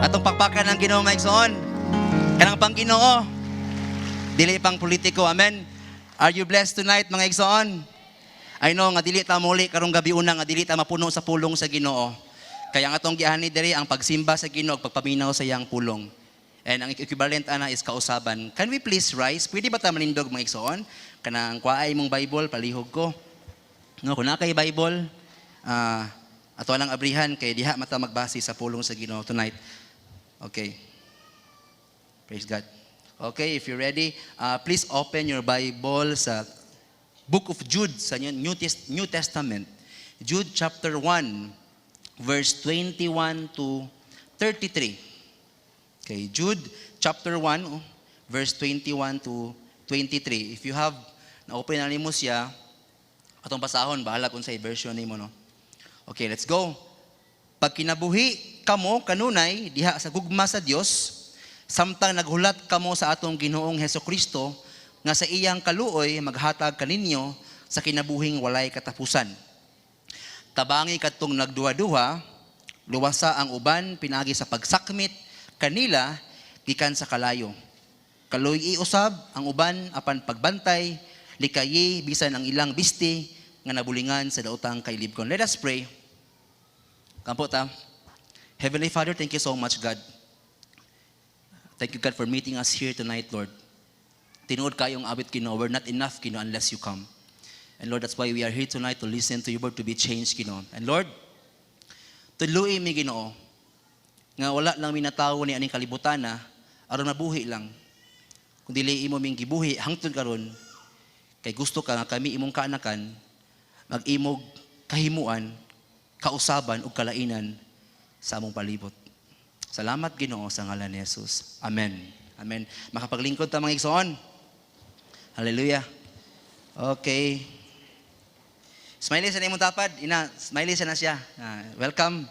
Atong pakpakan ang Ginoo, mga igsoon. Kanang pang Ginoo. Dili pang politiko. Amen. Are you blessed tonight, mga igsoon? I know nga dili ta muli karong gabi una nga dili ta mapuno sa pulong sa Ginoo. Kaya ang atong gianhi diri ang pagsimba sa Ginoo ug pagpaminaw sa iyang pulong. And ang equivalent ana is kausaban. Can we please rise? Pwede ba ta manindog, mga igsoon? Kanang kuhaay mong Bible, palihog ko. No, kung naa kay Bible, ato lang abrihan kay diha mata magbase sa pulong sa Ginoo tonight. Okay. Praise God. Okay, if you're ready, please open your Bible sa Book of Jude sa New Testament. Jude chapter 1, verse 21 to 33. Okay, Jude chapter 1, oh, verse 21 to 23. If you have, na-open na nimo siya, atong basahon, bahala kung sa version nimo, no? Okay, let's go. Pagkinabuhi kamo kanunay diha sa gugma sa Dios, samtang naghulat kamo sa atong Ginoong Heso Kristo nga sa iyang kaluoy maghatag kaninyo sa kinabuhing walay katapusan. Tabangi kadtong nagduha-duha, luwasa ang uban pinaagi sa pagsakmit kanila gikan sa kalayo. Kaluy usab ang uban apan pagbantay, likayi bisan ang ilang bisti nga nabulingan sa daotang kailibgon. Let us pray. Kampo ta. Heavenly Father, thank you so much, God. Thank you, God, for meeting us here tonight, Lord. Tinuod kayong awit, Ginoo. We're not enough, Ginoo, unless you come. And Lord, that's why we are here tonight to listen to your word, to be changed, Ginoo. And Lord, tudloi mi, Ginoo, nga wala lang mi natawo ni aning kalibutan na aron mabuhi lang. Kung dili imo ming gibuhi hangtod karon kay gusto ka nga kami imong kaanakan mag-imog kahimuan, kausaban ug kalainan sa among palibot. Salamat, Ginoo, sa ngalan ni Jesus. Amen. Amen. Makapaglingkod ta, mga igsoon. Hallelujah. Okay. Smiley sa imong tapad. Ina, smiley sa na siya. Ah, welcome.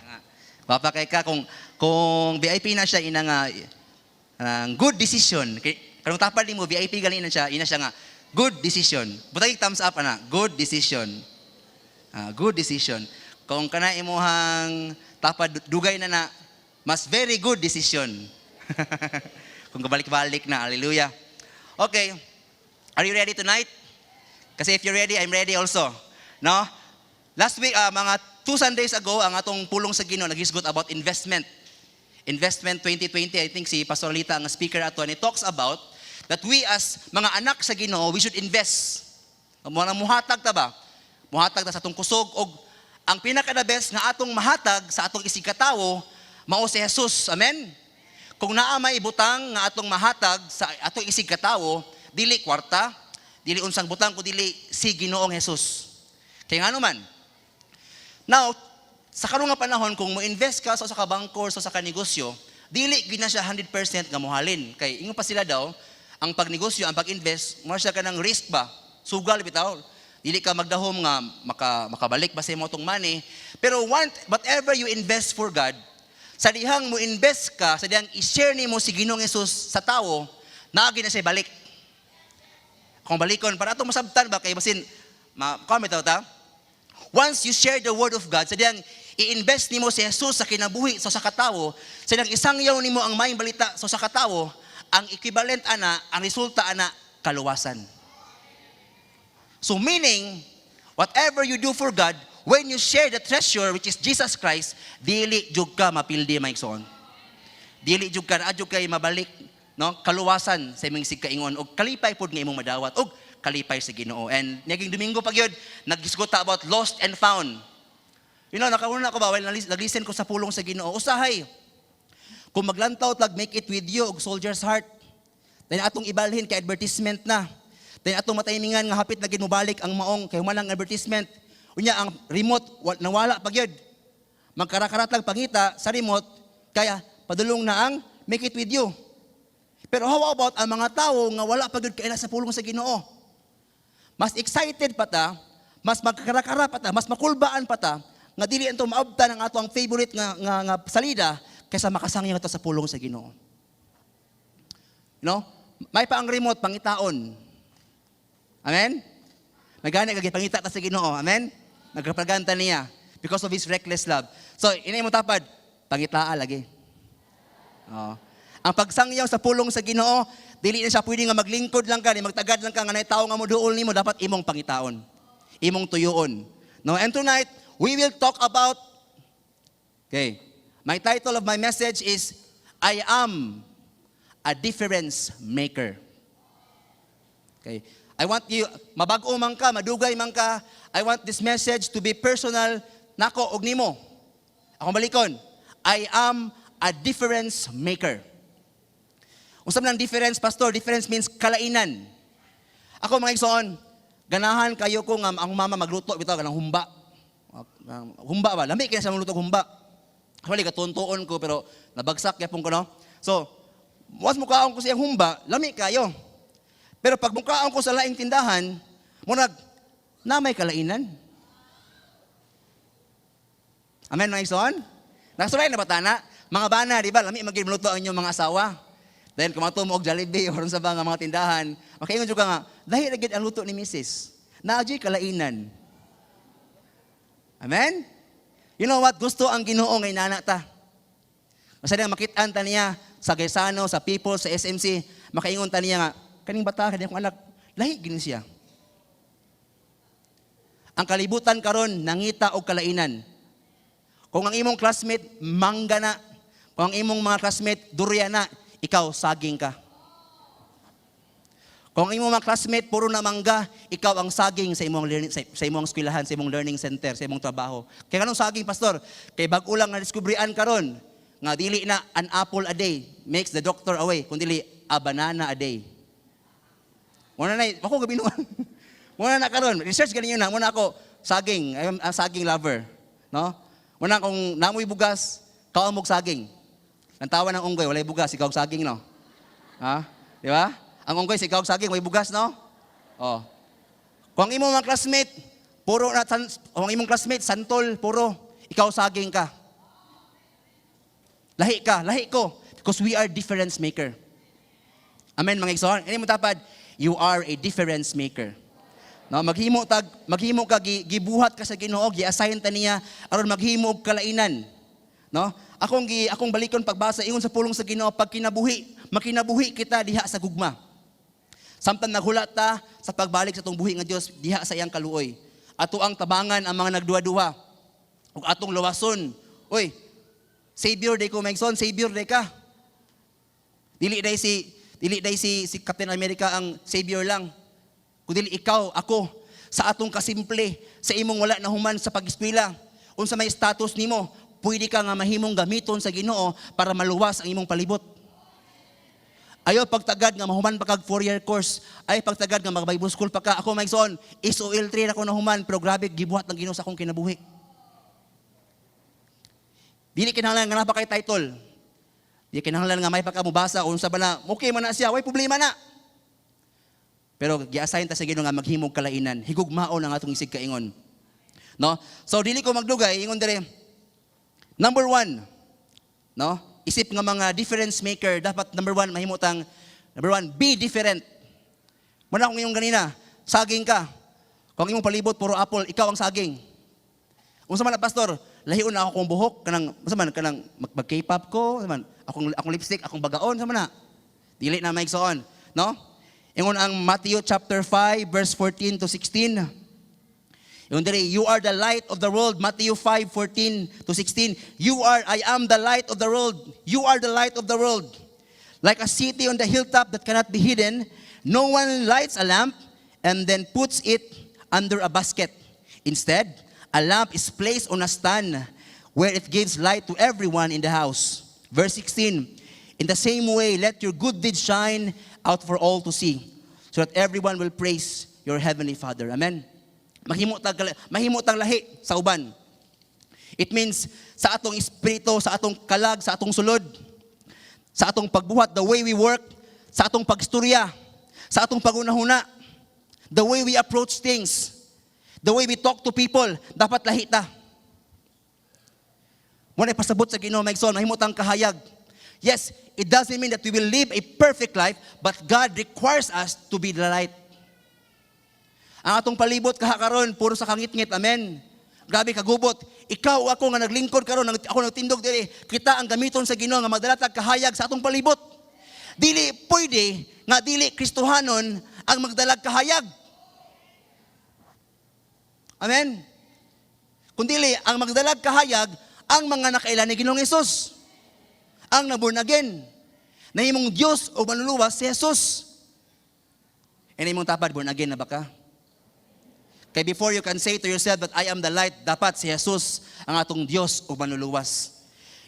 Ah, Papa kay ka kung VIP na siya ina nga ang good decision. Kay kanang tapad nimo VIP gali na siya, ina siya nga good decision. Butang thumbs up ana, good decision. Ah, good decision. Kung kana imuhang tapad dugay na na, mas very good decision. Kung kabalik-balik na, hallelujah. Okay. Are you ready tonight? Kasi if you're ready, I'm ready also. No? Last week, mga 2 Sundays ago, ang atong pulong sa Ginoo naghisgot about investment. Investment 2020, I think si Pastor Lita ang speaker ato, and it talks about that we as mga anak sa Ginoo, we should invest. Mo na muhatag ta ba? Muhatag ta sa atong kusog og ang pinaka the best nga atong mahatag sa atong isigkatawo mao si Jesus. Amen. Kung naa may butang nga atong mahatag sa atong isigkatawo, dili kwarta, dili unsang butang kun dili si Ginoong Jesus. Kaya ngano man? Now, sa karon nga panahon kung mo-invest ka sa usa ka bangko or sa usa ka negosyo, dili gyud na siya 100% nga mohalin. Kay ingon pa sila daw, ang pagnegosyo, ang pag-invest, mo siya kanang risk ba? Sugal bitaw. Dili ka magdahom nga makabalik ba sa imo tong money. Pero whatever you invest for God, sa dihang mo invest ka, sa dihang i-share nimo si Ginoong Jesus sa tawo, naagi na siya balik. Kung balikon, para atong masabtan ba, kay basin, ma comment ta? Once you share the word of God, sa dihang i-invest nimo si Jesus sa kinabuhi sa usa ka tawo, sa dihang isangyaw nimo ang maayong balita sa usa ka tawo, ang equivalent ana, ang resulta ana, kaluwasan. So meaning, whatever you do for God, when you share the treasure, which is Jesus Christ, dili jud ka mapildi, mga igsoon. Dili jud ka, naa jud kay mabalik, no? Kaluwasan sa imong kaingon og kalipay pud nga imong madawat og kalipay sa Ginoo. And naging Domingo pa gyud, naghisgot ta about lost and found. Nakauna ko ba while nag-listen ko sa pulong sa Ginoo, usahay kung maglantaw tag Make It With You og Soldier's Heart, then atong ibalhin kay advertisement na. Then atong mataymingan nga hapit na gid mobalik ang maong kay human ang advertisement. Unya ang remote nawala pa gyud. Magkarakarat lang pangita sa remote kaya padulong na ang Make It With You. Pero how about ang mga tao nga wala pa gyud kaila sa pulong sa Ginoo? Mas excited pa ta, mas magkarakara pa ta, mas makulbaan pa ta nga dili anto maabtan ang ato ang favorite nga salida kaysa makasangyaw ta sa pulong sa Ginoo. No? May pa ang remote pangitaon. Amen? Magani kag pangita ta sa Ginoo. Amen? Nagkapaganta niya because of his reckless love. So, ina mo tapad. Pangitaa lagi. Oh. Ang pagsangyaw sa pulong sa Ginoo, dili na siya pwede nga maglingkod lang ka, ni magtagad lang ka nga naay tawo nga moduol nimo, dapat imong pangitaon. Imong tuyuon. No, and tonight we will talk about. Okay. My title of my message is "I Am a Difference Maker." Okay. I want you, mabag-o man ka, madugay man ka, I want this message to be personal nako og nimo. Akong balikon. I am a difference maker. Unsa man ang difference, Pastor? Difference means kalainan. Ako, mga igsoon, ganahan kayo ko nga ang mama magluto bitaw kanang humba. Humba ba? Lami kaya sa magluto og humba. Actually, katuntuon ko pero nabagsak gyapon ko, no. So, once mukaon ko siyang humba, lami kayo. Pero pag mukaon ko sa laing tindahan, munag na may kalainan. Amen, mga igsoon? Nakasulay na ba tana? Mga bana, di ba? Lami maging luto ang inyong mga asawa. Then, kumato mo og Jollibee or sa nga mga tindahan, makaingon jud ka nga, lahi ra gyud ang luto ni Mrs. Naa juy kalainan. Amen? You know what? Gusto ang Ginoo nga inana ta. Basta na makit-an ta niya sa Gaisano, sa People, sa SMC, makaingon ta niya nga, kaning bata, kaning akong anak, lahi gini siya. Ang kalibutan karon nangita og kalainan. Kung ang imong classmate mangga na, kung ang imong mga classmate durian na, ikaw saging ka. Kung ang imong mga classmate puro na mangga, ikaw ang saging sa imong learning, sa imong eskwelahan, sa imong learning center, sa imong trabaho. Kaya anong saging, Pastor? Kay bag-o lang na diskubrian karon nga dili na "an apple a day makes the doctor away", kundi "a banana a day". Muna na, ako gabi nuan. Muna na karon, research ganinyo na, muna ako saging, I'm a saging lover, no? Muna kung namoy bugas, kaon mog saging. Lantawa ng unggoy, walay bugas, ikaw og saging, no? Ha? Di ba? Ang unggoy, ikaw og saging, way bugas, no? Oh. Kung ang imong mga classmate, puro na, kung ang imong classmate, santol, puro, ikaw saging ka. Lahi ka, lahi ko. Because we are difference maker. Amen, mga igsoon. Ini mo tapad, you are a difference maker. No, maghimo ka gibuhat ka sa Ginoo, gi-assign ta niya aron maghimo og kalainan. No? Akong balikon pagbasa ingon sa pulong sa Ginoo, pag kinabuhi, makinabuhi kita diha sa gugma. Samtang naghulat ta sa pagbalik sa atong buhi nga Dios diha sa iyang kaluoy. Ato ang tabangan ang mga nagduha-duha ug atong lawason. Uy, savior day ko, Megson, savior day ka. Dili day si Captain America ang savior lang. Kundi ikaw, ako, sa atong kasimple, sa imong wala na human sa pag-eskwela, unsa may status nimo, pwede ka nga mahimong gamiton sa Ginoo para maluwas ang imong palibot. Ayaw pagtagad nga mahuman pa kag 4-year course. Ayaw pagtagad nga mag-Bible school pa ka. Ako, mga igsoon, SOL 3 na ako nahuman, pero grabe gibuhat ng Ginoo sa akong kinabuhi. Dili kinahanglan nga naa pa kay title. Dili kinahanglan nga may pa ka mobasa unsa ba na, okay man na siya, way problema na. Pero gi-assign ta sa Ginoo nga maghimog kalainan, higugmaon ang atong isig kaingon. No? So dili ko magdugay, ingon dire. Number one, no? Isip nga mga difference maker, dapat number one, mahimutang, number one, be different. Muna kung iyong ganina, saging ka. Kung imong palibot, puro apple, ikaw ang saging. Unsa man na, Pastor? Lahion na ako kong buhok, kanang, unsa man, kanang mag K-pop ko, unsa man, akong lipstick, akong bagaon, unsa man na. Dili na, maigsoon, no? Ingon ang Matthew chapter 5 verse 14 to 16. Ingon diri, "You are the light of the world." Matthew 5, 14 to 16. You are, I am the light of the world. You are the light of the world. Like a city on the hilltop that cannot be hidden, no one lights a lamp and then puts it under a basket. Instead, a lamp is placed on a stand where it gives light to everyone in the house. Verse 16, "In the same way, let your good deeds shine out for all to see, so that everyone will praise your heavenly Father." Amen. Mahimo tang lahi sa uban. It means sa atong espiritu, sa atong kalag, sa atong sulod, sa atong pagbuhat, the way we work, sa atong pagstorya, sa atong pagunahuna, the way we approach things, the way we talk to people, dapat lahi ta. Muna pasabot sa Ginoo, maigsoon, mahimo tang kahayag. Yes, it doesn't mean that we will live a perfect life, but God requires us to be the light. Ang atong palibot kaha karon puro sa kangitngit, amen. Grabe kagubot. Ikaw, ako nga naglingkod karon, ako nagtindog diri, kita ang gamiton sa Ginoo nga magdala tag kahayag sa atong palibot. Dili pwede nga dili Kristohanon ang magdalag kahayag. Amen. Kung dili ang magdalag kahayag ang mga nakaila ni Ginoong Hesus. Ang na-born again. Nahimong Dios o manluluwas si Jesus. And imong tapad, born again na ba ka? Kay before you can say to yourself that I am the light, dapat si Jesus ang atong Dios o manluluwas.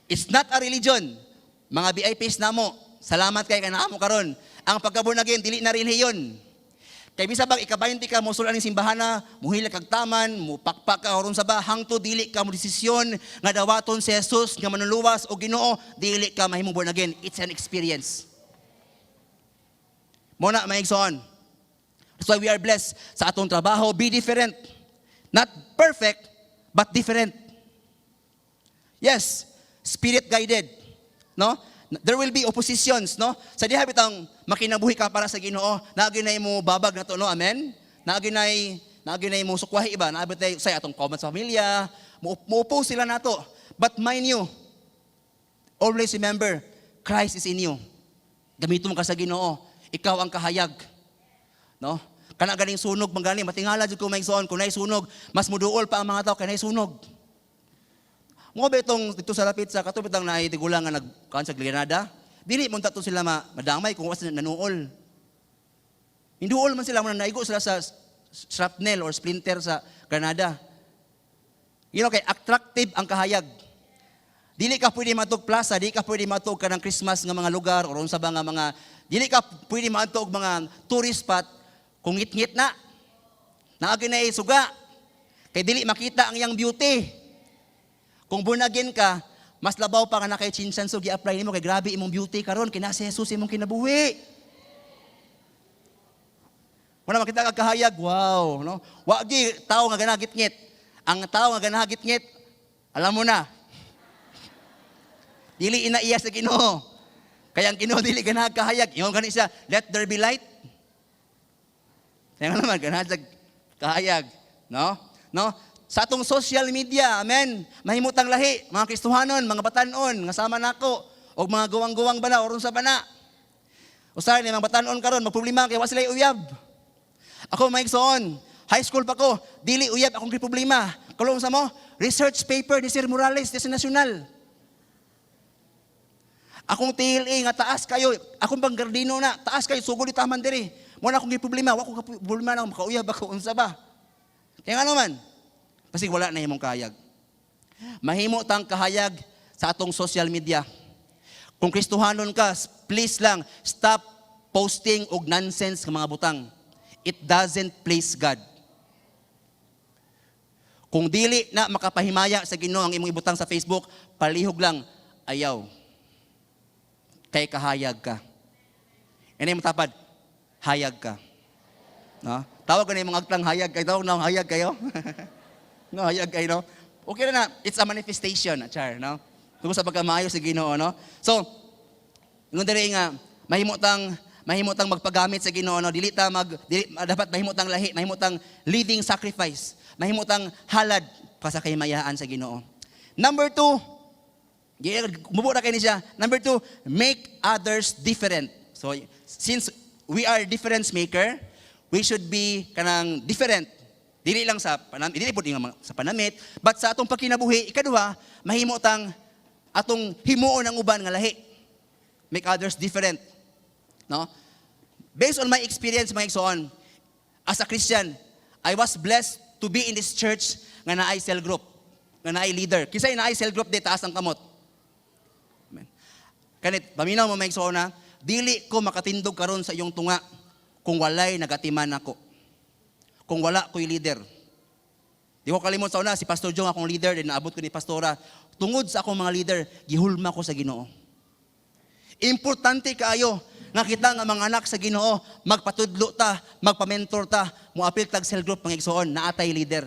It's not a religion. Mga VIPs namo, salamat kay kanamo karon. Ang pagka-born again dili na relihiyon. Kay bisa bag ika-20 ka mo sul-an ning simbahana, muhilak kag taman, mo pakpak ka oron sa ba, hangtod dili ka mo desisyon nga dawaton si Jesus nga manluluwas o Ginoo, dili ka mahimong born again. It's an experience. Mo na, mga igsoon. That's why we are blessed sa atong trabaho. Be different. Not perfect, but different. Yes, spirit guided. No? There will be oppositions, no? Sa diha bitang makinabuhi ka para sa Ginoo, naa gyud mo babag na to, no? Amen. Naa gyud mo sukwahi ba? Naa bitay say atong comment sa pamilya, mo sila nato. But mind you, always remember, Christ is in you. Gamiton ka sa Ginoo. Ikaw ang kahayag. No? Kana ganing sunog man gani, matingala jud ko, mga igsoon, kung naay sunog, mas muduol pa ang mga tao kay naay sunog. Mo ba itong dito sa lapit sa kato bitang naay tigulang nga nagkuan sa granada? Dili mo to sila madamay kung wa sila nanuol. Hinduol man sila mo, naigo sila sa shrapnel or splinter sa granada. Kay attractive ang kahayag. Dili ka pwede maadtog plaza, dili ka pwede maadtog kanang Christmas nga mga lugar or unsa ba nga mga, dili ka pwede maadto og mga tourist spot kung ngit-ngit na. Naa gyud na suga. Kay dili makita ang iyang beauty. Kung born again ka, mas labaw pa nga na kay chinsanso gi-apply nimo kay grabe imong beauty karon kay na si Jesus imong kinabuhi. Wala makita ka kahayag, wow, no? Wa gi tao nga ganagit-ngit. Ang tao nga ganagit-ngit, alam mo na. Dili ina iya sa Ginoo. Kaya ang Ginoo dili ganahag kahayag. Ingon gani siya, "Let there be light." Kaya nga naman ganahag sa kahayag, no? No? Sa atong social media, amen. Mahimutang lahi, mga Kristohanon, mga batanon, nga sama nako, og mga guwang-guwang bana, oron sa bana. Usahay ni mga batanon karon, magproblema kay wa sila uyab. Ako, mga igsoon, high school pa ko, dili uyab akong problema. Kalong sa mo, research paper ni Sir Morales, sa national. Akong TLE nga taas kayo, akong panggardino na, taas kayo, sugod di taman diri. Mo na akong problema, wa ko problema na makauyab ako unsa ba. Kaya nga naman, kasi wala na imong kahayag. Mahimo tang kahayag sa atong social media. Kung Kristohanon ka, please lang, stop posting og nonsense nga mga butang. It doesn't please God. Kung dili na makapahimaya sa Ginoo ang imong ibutang sa Facebook, palihog lang, ayaw. Kay kahayag ka. Ini mo tapad, hayag ka. No? Tawag ko na yung mga agtang hayag kay tawag na hayag kayo. No, hayag kayo, no? Okay na na, it's a manifestation, char, no? Tungkol sa pagkamaayo sa Ginoo, no? So, ingon diri nga mahimo tang magpagamit sa Ginoo, no? Dili ta mag dili, dapat mahimo tang lahi, mahimo tang living sacrifice, mahimo tang halad pa sa kahimayaan sa Ginoo. Number two, mubo na kay ni siya. Number two, make others different. So, since we are difference maker, we should be kanang different. Dili lang sa panamit, dili pud nga sa panamit, but sa atong pagkinabuhi, ikaduha, mahimo tang atong himuon ang uban nga lahi. Make others different. No? Based on my experience, mga igsoon, as a Christian, I was blessed to be in this church nga naay cell group, nga naay leader. Kinsay naay cell group di, taas ang kamot. Amen. Kanit, paminaw mo, mga igsoon na, dili ko makatindog karon sa iyong tunga kung walay nagatiman nako. Kung wala ko'y leader. Di ko kalimot sa una, si Pastor Jong akong leader, din naabot ko ni Pastora. Tungod sa akong mga leader, gihulma ko sa Ginoo. Importante kaayo nga kita nga mga anak sa Ginoo, magpatudlo ta, magpa-mentor ta, moapil tag cell group, mga igsoon, naatay leader.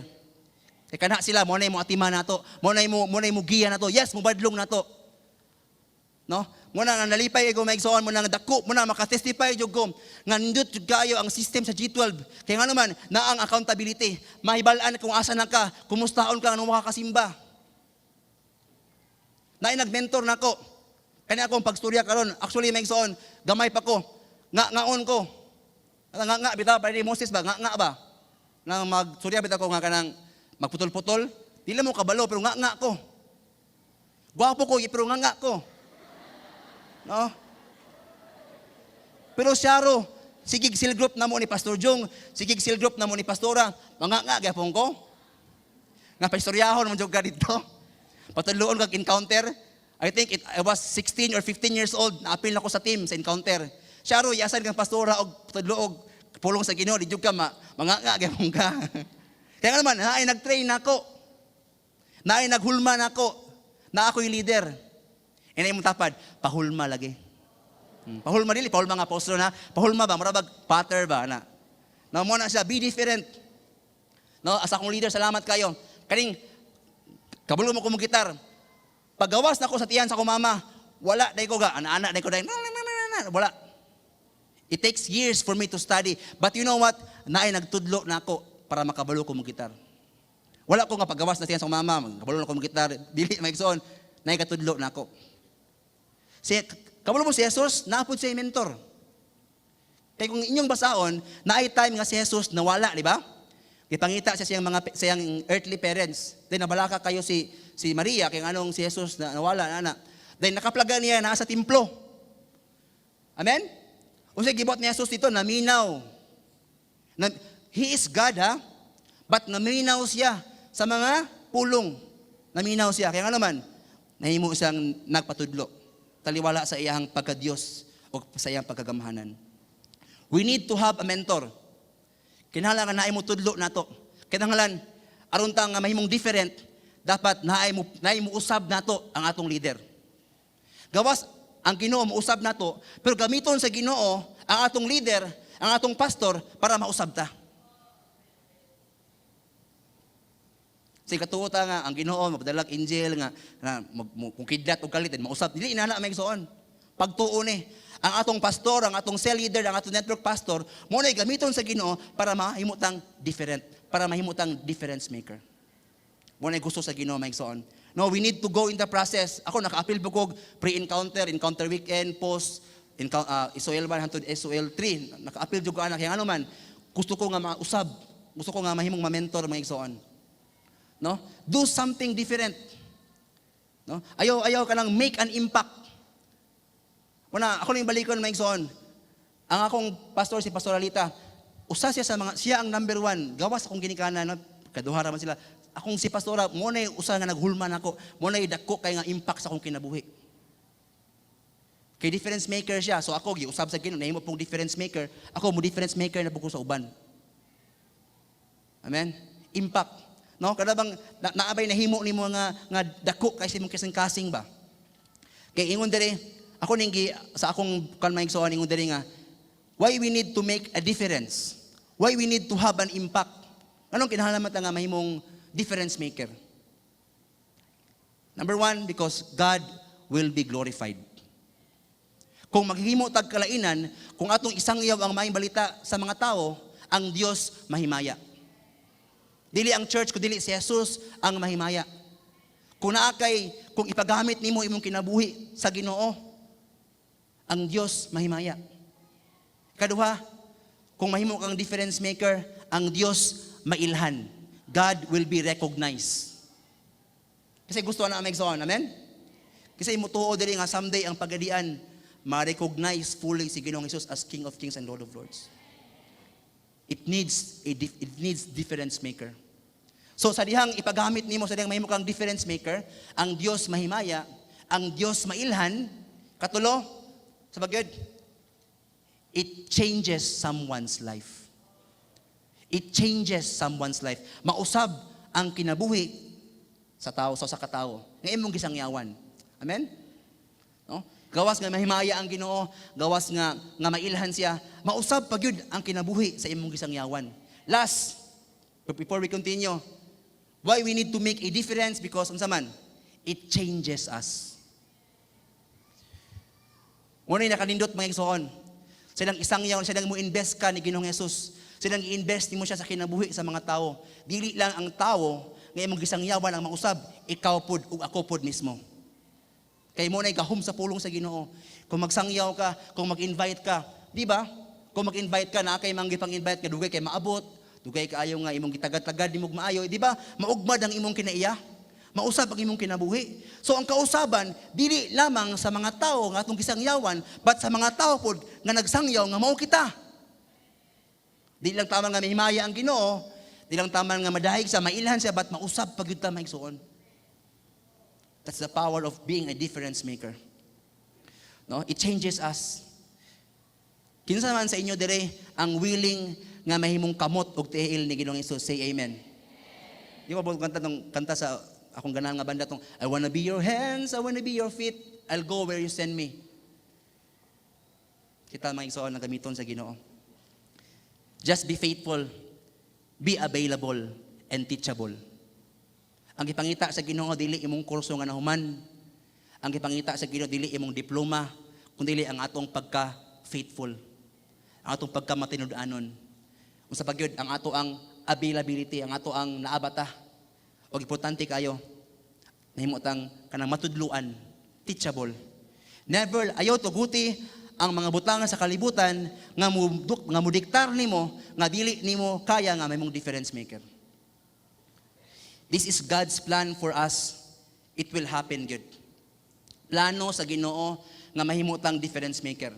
Kay kana sila mo na mo atiman nato, mo na mo giya nato. Yes, mo badlong nato. No? Mo na nga nalipay ko, mga igsoon, mo na nga dako, mo na makatestify jud ko nga nindot jud kayo ang system sa G12. Kay nga naman na ang accountability, mahibal-an kung asa na ka, kumustaon ka nung makakasimba. Naay nag-mentor nako. Kani akong pagstorya karon, actually, mga igsoon, gamay pa ko. Nga ngaon ko. Nga nga bitaw pa ni Moses ba, nga nga ba? Nga magstorya bitaw ko nga kanang magputol-putol, dili mo kabalo pero nga nga ko. Gwapo ko pero nga nga ko. No? Pero siyaro, sigig cell group namo ni Pastor Jung, sigig cell group namo ni Pastora, mga nga gyapon ko. Nga paistoryahon man jud ka dito. Patudloon kag encounter. I think I was 16 or 15 years old, naapil na ko sa team sa encounter. Siyaro, yasan kang pastora og patudlo og pulong sa Ginoo, di jud ka ma, mga nga gyapon ka. Kaya nga naman, naay nag-train nako. Naay naghulma nako. Na ako'y leader. Ina imong tapad, pahulma lagi. Pahulma dili, pahulma nga apostol na. Pahulma ba, murag pattern ba na. Na mo na siya, be different. No, as akong leader, salamat kayo. Kaning kabalo mo ko mo gitar. Paggawas na ko sa tiyan sa akong mama, wala day ko ga, ana-ana day ko day. Na, na, na, na, na, wala. It takes years for me to study. But you know what? Naay nagtudlo na ako para makabalo ko mo gitar. Wala ko nga paggawas na tiyan sa akong mama, kabalo na ko mo gitar, dili, mga igsoon, naay katudlo na ako. Si kabalo mo si Jesus, naa pod siya mentor. Kay kung inyong basaon, naay time nga si Jesus nawala, di ba? Gipangita siya siyang mga siyang earthly parents. Then nabalaka kayo si si Maria kay anong si Jesus na nawala ana. Then nakaplaga niya naa sa templo. Amen? Unsay gibuhat ni Jesus dito? Naminaw. Na, he is God, ha? But naminaw siya sa mga pulong. Naminaw siya. Kaya nga naman, nahimo siyang nagpatudlo. Taliwala sa iyang pagka-Diyos o sa iyang pagkagamhanan. We need to have a mentor. Kinahanglan nga naay mo tudlo nato. Kinahanglan aron ta nga mahimong different, dapat naay mo usab nato ang atong leader. Gawas ang Ginoo mousab nato, pero gamiton sa Ginoo ang atong leader, ang atong pastor para mausab ta. Say katuo ta nga ang Ginoo magdalag angel nga na, kung kidlat og kalit mausab, dili inana, mga igsoon. Pagtuo ni ang atong pastor, ang atong cell leader, ang atong network pastor, mo na gamiton sa Ginoo para mahimo tang different, para mahimo tang difference maker. Mo na gusto sa Ginoo, mga igsoon. No, we need to go in the process. Ako naka-apil kog pre-encounter, encounter weekend, post, SOL 1 hangtod SOL 3. Naka-apil jud ko ana kay ano man, gusto ko nga mausab, gusto ko nga mahimong ma-mentor, mga igsoon. No? Do something different. No? Ayaw ayaw ka lang make an impact. Una, ako ning balikon, mga igsoon. Ang akong pastor, si Pastor Alita, usa siya sa mga, siya ang number one. Gawas akong ginikanan, no? Kaduha ra man sila. Akong si Pastora, mo na usa nga naghulman ako, mo na dako kay nga impact sa akong kinabuhi. Kay difference maker siya. So ako giusab sa Ginoo, nahimo pong difference maker. Ako mo difference maker na ko sa uban. Amen. Impact. No, kada bang na, naabay nahimo nimo nga nga dako kay sa imong kasing-kasing ba? Kay ingon diri, ako ning sa akong kan, mga igsoon, ingon diri nga why we need to make a difference? Why we need to have an impact? Anong kinahanglan man ta nga mahimong difference maker? Number one, because God will be glorified. Kung maghimo tag kalainan, kung atong isangyaw ang maayong balita sa mga tao, ang Dios mahimaya. Dili ang church, kung dili si Jesus ang mahimaya. Kung naa kay, kung ipagamit nimo imong kinabuhi sa Ginoo, ang Dios mahimaya. Kaduha, kung mahimo kang difference maker, ang Dios mailhan. God will be recognized. Kasi gusto na ang igsoon, amen? Kasi mutuo diri nga someday ang pagadian ma-recognize fully si Ginoong Jesus as King of Kings and Lord of Lords. It needs difference maker. So sa dihang ipagamit nimo, sa dihang mahimo kang difference maker, ang Dios mahimaya, ang Dios mailhan. Katulo, sa bagyod, it changes someone's life. It changes someone's life. Mausab ang kinabuhi sa tao, sa usa ka tawo nga imong gisangyawan. Amen? No? Gawas nga mahimaya ang Ginoo, gawas nga nga mailhan siya, mausab pa gyud ang kinabuhi sa imong gisangyawan. Last, but before we continue, why we need to make a difference? Because unsa man, it changes us. Muna nakanindot, mga igsoon. Silang isangyaw, silang mo invest ka ni Ginoong Jesus. Silang i-invest nimo siya sa kinabuhi sa mga tao. Dili lang ang tao nga imong gisangyawan ang mausab, ikaw pod ug ako pod mismo. Kay mao na'y gahom sa pulong sa Ginoo. Kung magsangyaw ka, kung mag-invite ka, di ba? Kung mag-invite ka, naa kay mga gipang-invite nga dugay kay maabot, dugay kaayo nga imong gitagad-tagad nimog maayo, di ba? Maugmad ang imong kinaiya. Mausab ang imong kinabuhi. So ang kausaban dili lamang sa mga tao nga atong gisangyawan, but sa mga tao pod nga nagsangyaw nga mao kita. Di lang tama nga mahimaya ang Ginoo, di lang tama nga madahig sa mailhan siya, but mausab pa gyud ta, mga igsuon. That's the power of being a difference maker. No? It changes us. Kinsa man sa inyo dire ang willing nga mahimong kamot og tiil ni Ginoong Hesus? Say amen. Di ba kanta tong kanta sa akong ganahan nga banda tong "I wanna be your hands, I wanna be your feet, I'll go where you send me." Kita, mga igsoon, ang gamiton sa Ginoo. Just be faithful, be available, and teachable. Ang gipangita sa Ginoo dili imong kurso nga nahuman. Ang gipangita sa Ginoo dili imong diploma, kundi ang atong pagka faithful. Ang atong pagka matinud-anon. Unsa pa gyud, ang ato ang availability, ang ato ang naabata. Og importante kayo, nahimo tang kanang matudluan, teachable. Never ayaw tuguti ang mga butang sa kalibutan nga mudiktar nimo nga dili nimo kaya nga mahimong difference maker. This is God's plan for us. It will happen good. Plano sa Ginoo nga mahimo tang difference maker.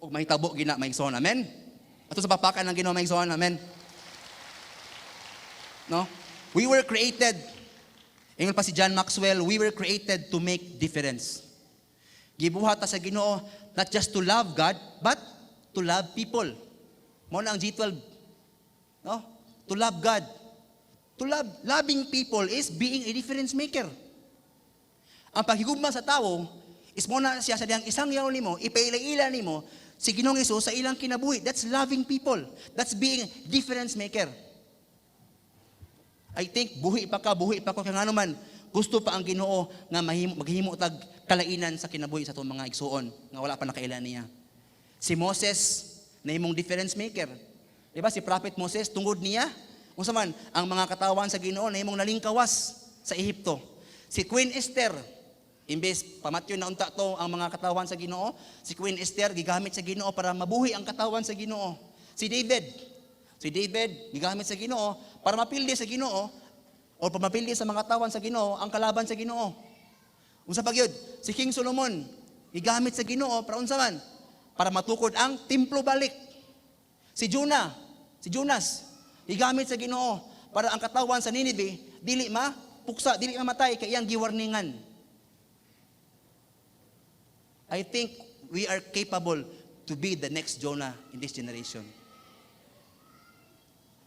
Ug mahitabo gina, mga igsoon. Amen. Ato sa papakan ng Ginoo, mga igsoon. Amen. No? We were created. Ingon pa si John Maxwell, we were created to make difference. Gibuhat ta sa Ginoo not just to love God, but to love people. Mao na ang G12. No? To love God. To love, loving people is being a difference maker. Ang paghigugma sa tao is mao na siya sa diyang isangyaw nimo, ipaila-ila nimo si Ginoong Hesus sa ilang kinabuhi. That's loving people. That's being difference maker. I think buhi pa ka, buhi pa ko, kay ngano man gusto pa ang Ginoo nga mahimo maghimo tag kalainan sa kinabuhi sa atong mga igsuon nga wala pa nakaila niya. Si Moses nahimong difference maker. Di ba si Prophet Moses, tungod niya unsa man ang mga katawan sa Ginoo nahimong nalingkawas sa Ehipto. Si Queen Esther, imbes pamatyon na unta to ang mga katawan sa Ginoo, si Queen Esther gigamit sa Ginoo para mabuhi ang katawan sa Ginoo. Si David gigamit sa Ginoo para mapildi sa Ginoo o para mapildi sa mga katawan sa Ginoo ang kalaban sa Ginoo. Unsa pa gyud? Si King Solomon gigamit sa Ginoo para unsa man? Para matukod ang templo balik. Si Jonah, si Jonas, gigamit sa Ginoo para ang katawan sa Nineveh dili ma puksa, dili mamatay kay iyang giwarningan. I think we are capable to be the next Jonah in this generation.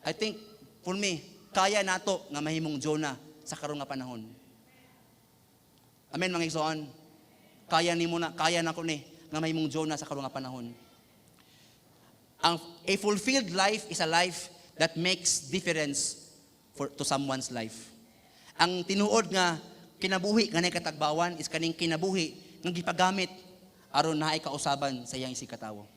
I think for me, kaya nato nga mahimong Jonah sa karon nga panahon. Amen, mga igsoon. Kaya nimo na, kaya nako ni nga mahimong Jonah sa karon nga panahon. Ang a fulfilled life is a life that makes difference for to someone's life. Ang tinuod nga kinabuhi nga naay katagbawan is kaning kinabuhi nga gipagamit aron naay kausaban sa iyang isigkatawo.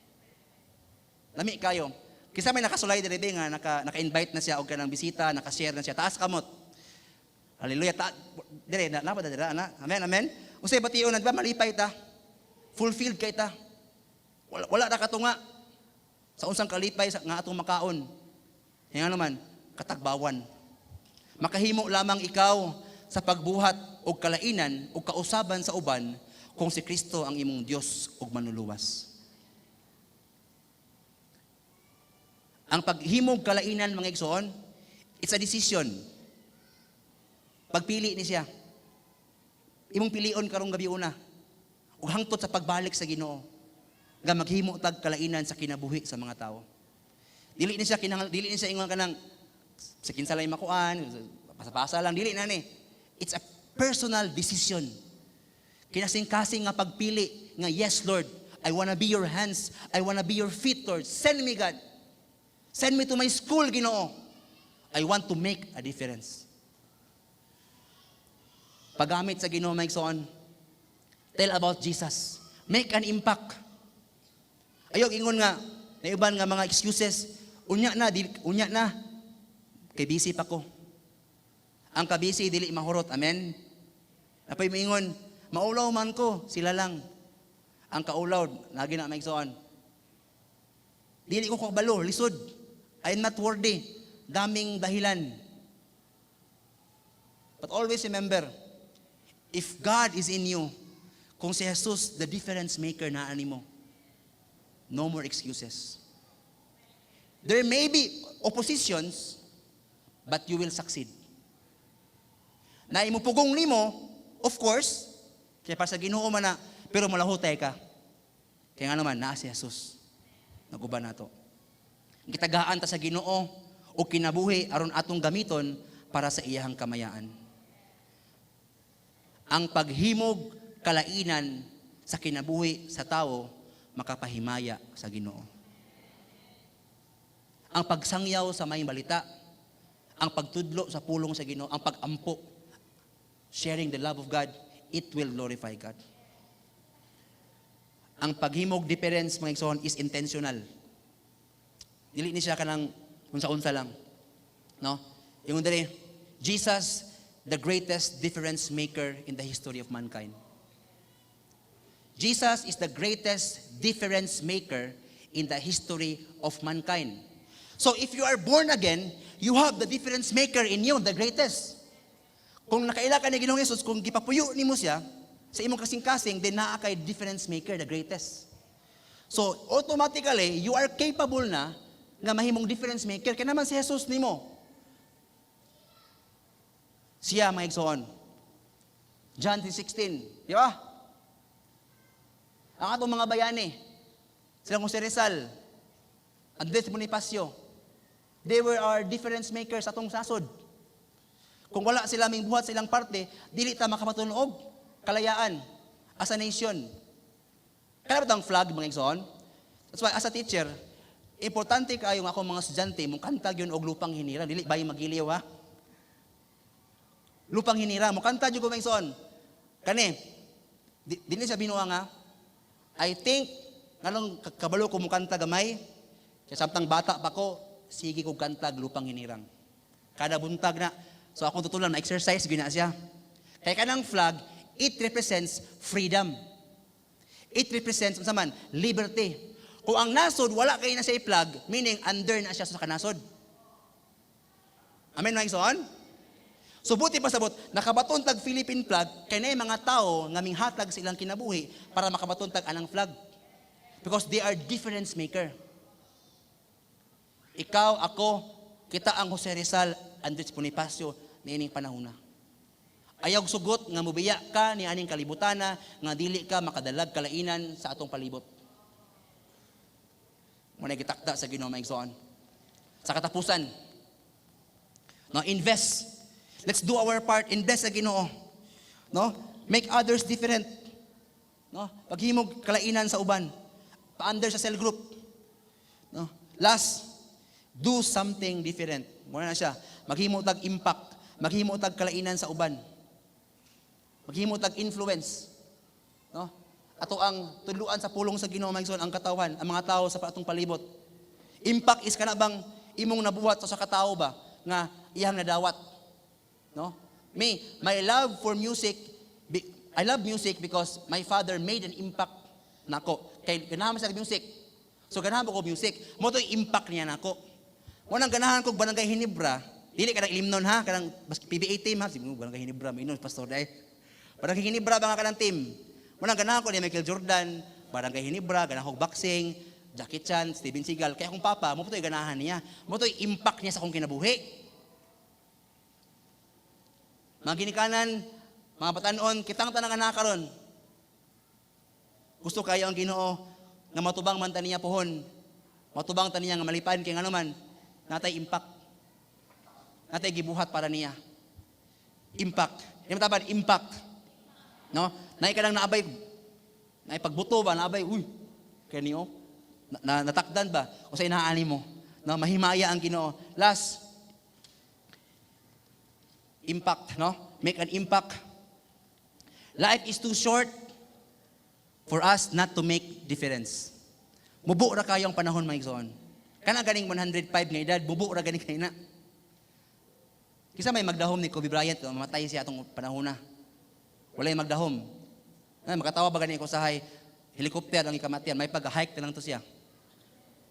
Lami kayo. Kinsa may nakasulay diri nga naka-invite na siya og kanang bisita, naka-share na siya? Taas kamot. Hallelujah. Ta, dire na napa dire ana. Amen, amen. Unsay bation na, di ba malipay ta? Fulfilled kay ta. Wala, wala ra katunga sa unsang kalipay sa nga atong makaon. Nga naman, katagbawan. Makahimo lamang ikaw sa pagbuhat og kalainan o kausaban sa uban kung si Kristo ang imong Dios ug manluluwas. Ang paghimog kalainan, mga igsoon, it's a decision. Pagpili ni siya. Imong pilion karong gabi una. Ug hangtod sa pagbalik sa Ginoo nga maghimo tag kalainan sa kinabuhi sa mga tao. Dili ni siya kinahanglan, dili ni siya ingon kanang sa kinsa lang makuan, pasa-pasa lang, dili na ni. It's a personal decision. Kinasing-kasing nga pagpili nga, "Yes Lord, I wanna be your hands, I wanna be your feet, Lord. Send me, God. Send me to my school, Ginoo. I want to make a difference." Paggamit sa Ginoo, mga igsoon, tell about Jesus. Make an impact. Ayaw ingon nga, naiban nga mga excuses, unya na, di, unya na, kay busy pa ko. Ang kabisi, dili mahurot, amen? Napay moingon, Maulaw man ko, sila lang. Ang kaulaw, lagi na, mga igsoon. Dili ko kabalo, lisod. I'm not worthy. Daming dahilan. But always remember, if God is in you, kung si Jesus, the difference maker na nimo, no more excuses. There may be oppositions, but you will succeed. Na imupugong nimo, of course, kaya para sa Ginoo man na, pero malahutay ka. Kaya nga naman, naa si Jesus. Naguban nato. Gitagaan ta sa Ginoo o kinabuhi aron atong gamiton para sa iyahang kamayaan. Ang paghimog kalainan sa kinabuhi sa tao makapahimaya sa Ginoo. Ang pagsangyaw sa maayong balita, ang pagtudlo sa pulong sa Ginoo, ang pagampo, sharing the love of God, it will glorify God. Ang paghimog difference, mga igsoon, is intentional. Dili ni siya kanang unsa-unsa lang. No? Ingon diri, Jesus, the greatest difference maker in the history of mankind. Jesus is the greatest difference maker in the history of mankind. So if you are born again, you have the difference maker in you, the greatest. Kung nakaila ka ni Ginoong Jesus, kung gipapuyo nimo siya sa imong kasing-kasing, then naa kay difference maker, the greatest. So automatically, you are capable na nga mahimong difference maker. Kaya naman si Jesus nimo. Siya, mga igsoon. John 3:16, di ba? Ang atong mga bayani, sila kung si Rizal, Andres Bonifacio, they were our difference makers sa atong nasod. Kung wala sila ming buhat sa ilang parte, dili ta makabaton og kalayaan as a nation. Kaya ba ang flag, mga igsoon? That's why, as a teacher, importante kayo nga akong mga estudyante, mong kanta yun og "Lupang Hinirang." Dili ba yung magiliw, ha? "Lupang Hinirang." Mo kanta jud ko, mga igsoon. Kani, dili siya binuang, ha? I think, nganong kabalo ko mo kanta gamay, kaya samtang bata pa ko, sige ko kantag "Lupang Hinirang." Kada buntag na. So akong tutulan, na-exercise, gina siya. Kaya kanang flag, it represents freedom. It represents, unsa man, liberty. Kung ang nasod, wala kay na siya flag, meaning under na siya sa kanasod. Amen, mga igsoon? So buti pa sabot, nakabaton tag Philippine flag, kay naay mga tao nga minghatag sa ilang kinabuhi para makabaton tag anang flag. Because they are difference maker. Ikaw, ako, kita ang Jose Rizal, Andres Bonifacio, niining panahon na. Ayaw sugot nga mubiya ka ni aning kalibutana nga dili ka makadalag kalainan sa atong palibot. Mao gitakda sa Ginoo, mga igsoon. Sa katapusan, no, invest. Let's do our part, invest sa Ginoo. No? Make others different. No? Paghimog kalainan sa uban. Pa-under sa cell group. No? Last, do something different. Mao na siya. Maghimo tag impact, maghimo tag kalainan sa uban. Maghimo tag influence. No? Ato ang tudluan sa pulong sa Ginoo, mga igsoon, ang katawan, ang mga tao sa atong palibot. Impact is kana bang imong nabuhat sa katao ba nga iyang nadawat. No? Me, my love for music, I love music because my father made an impact nako. Kay ganahan man sa music. So ganahan ko music. Mao to impact niya nako. Mo nang ganahan ko Barangay Ginebra, dili kanang ilimnon ha, kanang PBA team ha, siguro Barangay Ginebra, maingon pastor dai. Barangay Ginebra ba nga kanang team. Mo nang ganahan ko ni Michael Jordan, Barangay Ginebra, ganahan ko boxing, Jackie Chan, Steven Seagal. Kaya akong papa, mao to ganahan niya. Mao to impact niya sa akong kinabuhi. Mga ginikanan, mga batanon, kitang tanang anak karon. Gusto kayo ang Ginoo nga matubang man ta niya pohon. Matubang ta niya nga malipan kay ngano man natay impact. Natay gibuhat para niya. Impact. Di mataban impact. No? Naay ka lang naabay naay pagbuto ba naabay, uy, kay niyo na, natakdan ba o sa inaani mo, no, mahimaya ang Ginoo. Last, impact, no? Make an impact. Life is too short for us not to make difference. Mubo ra kayo ang panahon, mga igsoon. Kana ganing 105 nga edad, mubo ra gani kay na. Kisa may magdahom ni Kobe Bryant, mamatay siya atong panahon na. Walay magdahom. Na, makatawa ba gani ko sahay, helicopter ang ikamatian, may pag-hike na lang to siya.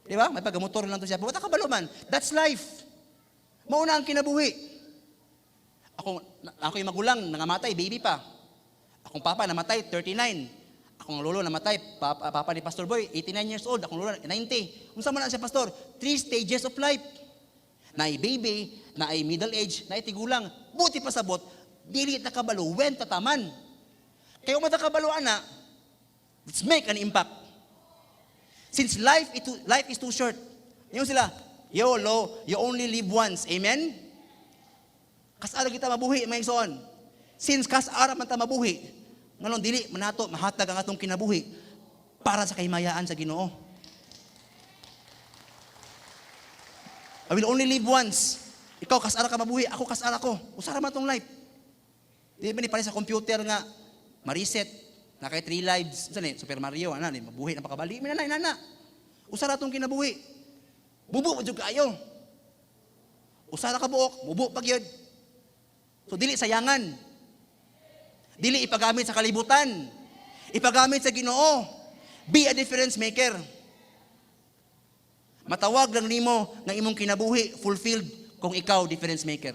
Di ba? May pag-motor lang to siya. Pero ka kabalo man. That's life. Mauna ang kinabuhi. Ako, ako yung magulang, nangamatay, baby pa. Akong papa namatay, 39. Akong lolo namatay, papa ni Pastor Boy, 89 years old. Akong lolo, 90. Unsa man na siya, Pastor? Three stages of life. Naay baby, naay middle age, naay tigulang. Buti pa sabot, dili ta kabalo, when tataman. Kaya kung kabalo ana, let's make an impact. Since life is too short. Yung sila, YOLO, you only live once. Amen? Kas-ara kita mabuhi, mga igsoon. Since kas-ara man ta mabuhi, nganong dili man nato mahatag ang atong kinabuhi para sa kahimayaan sa Ginoo. I will only live once. Ikaw kas-ara ka mabuhi, ako kas-ara ko. Usara man tong life. Di ba ni pare sa computer nga ma-reset na kay three lives. Unsa ni Super Mario ana ni mabuhi na pakabali. Mi na nana. Usara tong kinabuhi. Bubo jud kaayo. Usara ka buok, mubo pa gyud. So dili sayangan. Dili ipagamit sa kalibutan. Ipagamit sa Ginoo. Be a difference maker. Matawag lang nimo nga imong kinabuhi fulfilled kung ikaw difference maker.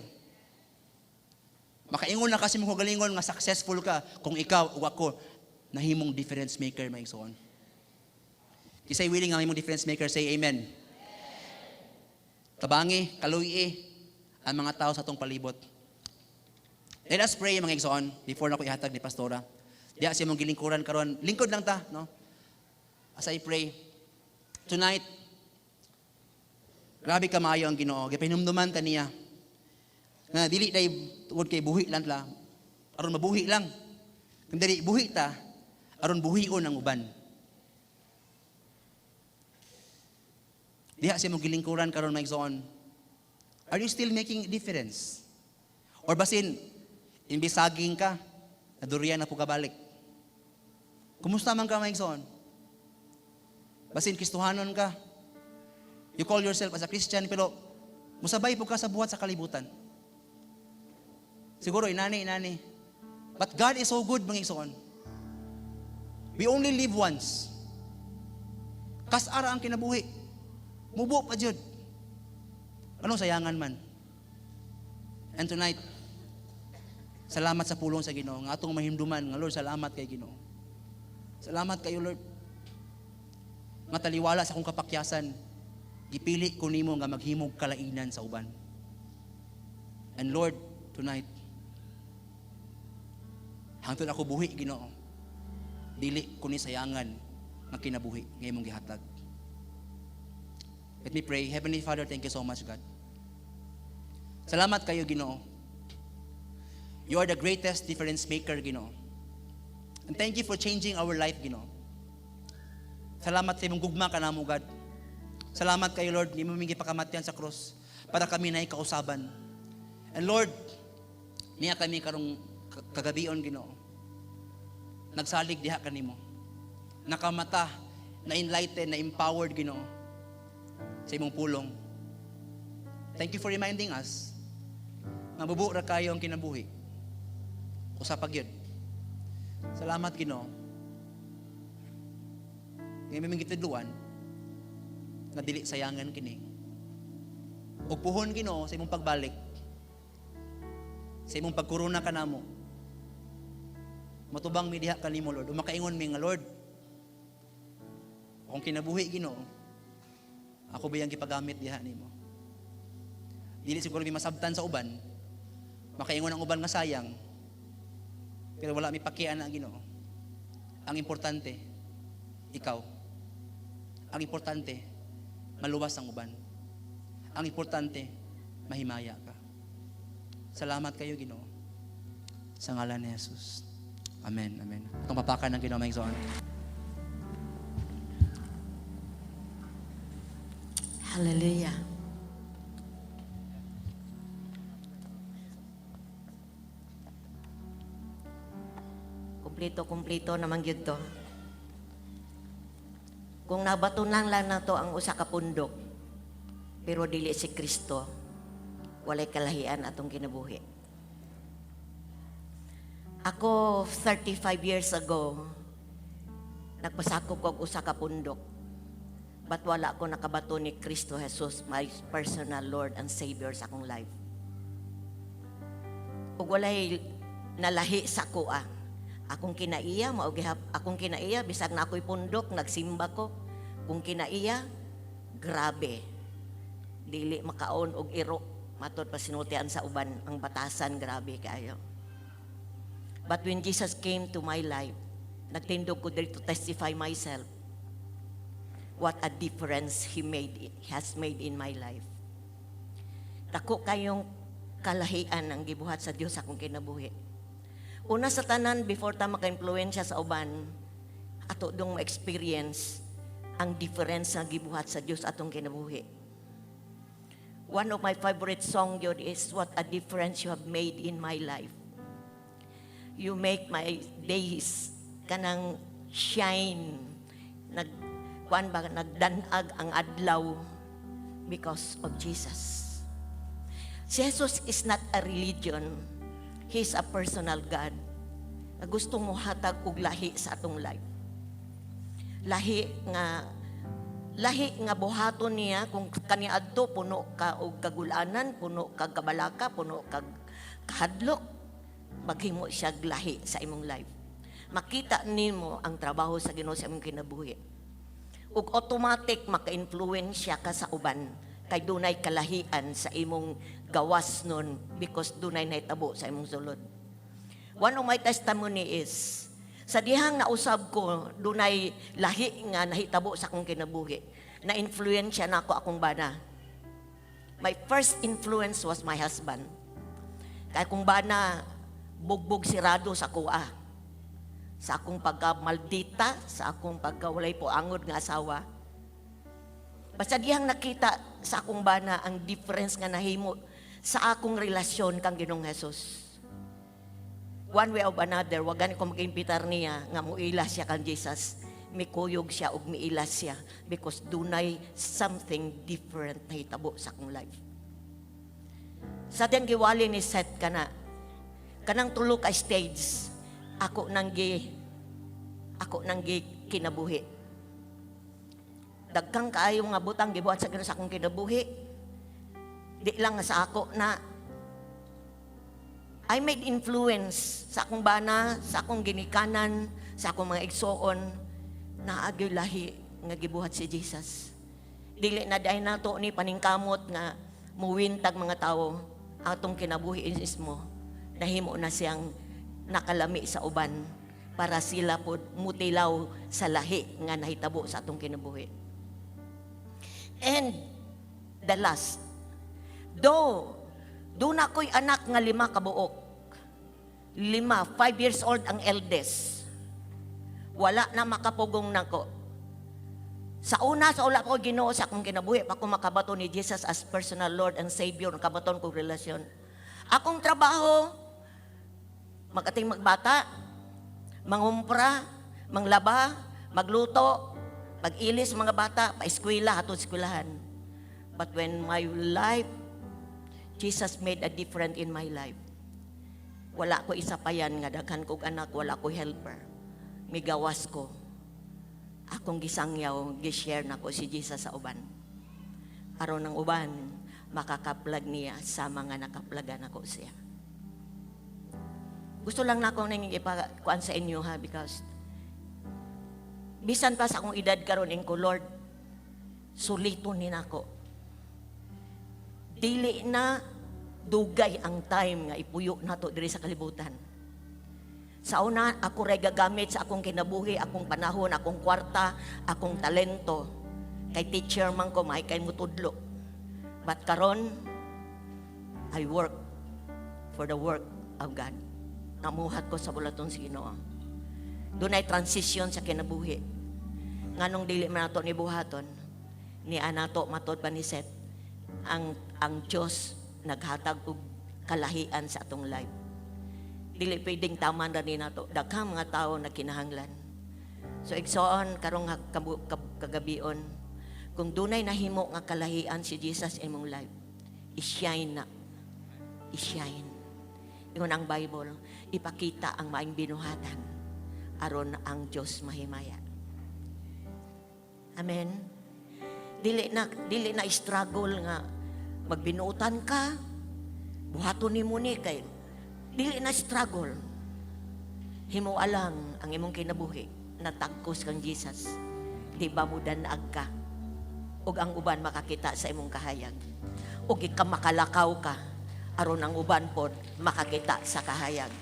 Makaingon na kasi mong kagalingon nga successful ka kung ikaw ug ako nahimong difference maker, mga igsoon. Kisay willing nga imong difference maker, say amen. Tabangi, kaluy ang mga tao sa atong palibot. Let us pray, mga igsoon, before na ko ihatag ni pastora. Diya siya mong gilingkuran karon, lingkod lang ta, no? As I pray tonight, grabe ka maayo ang Ginoo. Gipahinumduman ta niya nga dili day tungod kay buhi lang ta, aron mabuhi lang. Kung dili buhi ta, aron buhion ang uban. Diha siya mong gilingkuran karon, mga igsoon. Are you still making a difference? Or basin, imbis saging ka, nadurian na po kabalik. Kumusta man ka, mga igsoon? Basin, Kristohanon ka. You call yourself as a Christian, pero musabay po ka sa buhat sa kalibutan. Siguro, inani, inani. But God is so good, mga igsoon. We only live once. Kasara ang kinabuhi. Mubo pa jud. Anong sayangan man? And tonight, salamat sa pulong sa Ginoo. Nga atong mahimduman, nga Lord, salamat kay Ginoo. Salamat kayo, Lord. Nga taliwala sa akong kapakyasan, gipili ko nimo nga maghimog kalainan sa uban. And Lord, tonight, hangtod ako buhi, Ginoo, dili ko ni sayangan nga kinabuhi nga imong gihatag. Let me pray. Heavenly Father, thank you so much, God. Salamat kayo, Ginoo. You are the greatest difference maker, Ginoo. And thank you for changing our life, Ginoo. Salamat sa imong gugma kanamo, God. Salamat kayo, Lord, nimo ming gipakamatyan sa krus para kami naay kausaban. And Lord, niya kami karong kagabion, Ginoo. Nagsalig diha kanimo. Nakamata, na enlighten, na empowered, Ginoo, sa imong pulong. Thank you for reminding us nga mubo ra kayo ang kinabuhi. Usa pa gyud. Salamat, Ginoo. Nga imong gitudluan nga dili sayangan kini. Ug puhon, Ginoo, sa imong pagbalik, sa imong pagkorona kanamo. Matubang mi diha kanimo, Lord. O makaingon mi nga, Lord, akong kinabuhi, Ginoo, ako ba yung gipagamit diha nimo? Dili siguro mi masabtan sa uban. Makaingon ang uban nga sayang. Pero wala mi pakian na, Ginoo. Ang importante, ikaw. Ang importante, maluwas ang uban. Ang importante, mahimaya ka. Salamat kayo, Ginoo. Sa ngalan ni Jesus. Amen. Amen. Itong papakan ng Ginoo, mga igsoon. Hallelujah. Kumplito, kumplito naman gyud to. Kung nabatunan lang nato ang usa ka pundok, pero dili si Kristo, walay kalahian atong kinabuhi. Ako, 35 years ago, nagpasakop ko og usa ka pundok. But wala ko nakabato ni Kristo Jesus, my personal Lord and Savior sa akong life. Ug walay nalahi sa akoa. Akong kinaiya, mao akong kinaiya, bisag na ako'y pundok, nagsimba ko. Kung kinaiya, grabe. Dili makaon og iro. Matod pa sinultian sa uban, ang batasan, grabe kaayo. But when Jesus came to my life, nagtindog ko diri to testify myself what a difference He made, has made in my life. Dako kayong kalahian ang gibuhat sa Dios akong kinabuhi. Una sa tanan, before ta maka-impluwensya sa uban, ato dong ma-experience ang difference nga gibuhat sa Dios atong kinabuhi. One of my favorite song yun is, "What a difference you have made in my life. You make my days kanang shine." Nag kuan ba, nagdanag ang adlaw because of Jesus. Jesus is not a religion. He is a personal God na gusto mo hatag og lahi sa atong life. Lahi nga buhaton niya kung kaniadto puno ka og kagulanan, puno kag kabalaka, puno kag kahadlok, maghimo siya lahi sa imong life. Makita nimo ang trabaho sa Ginoo sa imong kinabuhi. Ug automatic maka-influensya ka sa uban kay dunay kalahian sa imong gawas nun because dunay nahitabo sa imong sulod. One of my testimony is, sa dihang nausab ko, dunay lahi nga nahitabo sa akong kinabuhi. Na-influensya na ako akong bana. My first influence was my husband. Kay akong bana, bugbog sirado sa akoa. Sa akong pagka-maldita, sa akong pagka-walay poangod nga asawa. Basta dihang nakita sa akong bana ang difference nga nahimo sa akong relasyon kang Ginoong Jesus. One way or another, wag gani ko mag-impitar niya nga muila siya kang Jesus. Mikuyog siya ug miila siya because dunay something different na hitabo sa akong life. Sa diyang giwali ni Seth kana, kanang tulo ka stage, ako nang gi kinabuhi. Dagkang kaayo nga butang gibuhat sa Ginoo sa akong kinabuhi. Di lang nga sa ako na I made influence sa akong bana, sa akong ginikanan, sa akong mga igsoon, naa gyoy lahi nga gibuhat si Jesus. Dili na dahil nato ni paningkamot nga muwintag mga tao atong kinabuhi mismo, nahimo na siyang nakalami sa uban para sila pod mutilaw sa lahi nga nahitabo sa atong kinabuhi. And the last, though duna ko'y anak nga lima kabuok. 5, 5 years old ang eldest. Wala na makapugong nako. Sa una, sa wala ko Ginoo sa akong kinabuhi, pa ako makabato ni Jesus as personal Lord and Savior, nakabaton kong relasyon. Akong trabaho, magating magbata, mangumpra, manglaba, magluto, mag-ilis mga bata, pa-eskwela, hatod eskwelahan. But when my life, Jesus made a difference in my life. Wala ko isa pa yan nga daghan kog anak, wala ko helper. Migawas ko. Akong gisangyaw, gishare na ko si Jesus sa uban. Aron ang uban, makakaplag niya sa mga nakaplagan ako siya. Gusto lang na akong nang ipakuan sa inyo ha, because bisan pa sa akong edad karon, ko Lord, suliton ni nako. Dili na dugay ang time nga ipuyo nato diri sa kalibutan. Sa una, ako ray gagamit sa akong kinabuhi, akong panahon, akong kwarta, akong talento. Kay teacher man ko, may kay mutudlo. But karon, I work for the work of God. Namuhat ko sa bulaton sa Ginoo. Dunay transition sa kinabuhi. Nganong dili man nato ni buhaton, ni anato matod pa ni Seth, ang Diyos naghatag og kalahian sa atong life. Dili pwedeng taman ra ni nato. Daghang mga tao nagkinahanglan. So igsoon karong kagabion, kung dunay nahimo nga kalahian si Jesus imong life, i-shine na. I-shine. Ingon ang Bible. Ipakita ang maayong binuhatan aron ang Dios mahimaya. Amen. Dili na struggle nga magbinuotan ka, buhaton nimo ni kay dili na struggle. Himo lang ang imong kinabuhi, natagkos kang Jesus. Di ba mo danag ka? Ug ang uban makakita sa imong kahayag. Ug ika makalakaw ka aron ang uban pod makakita sa kahayag.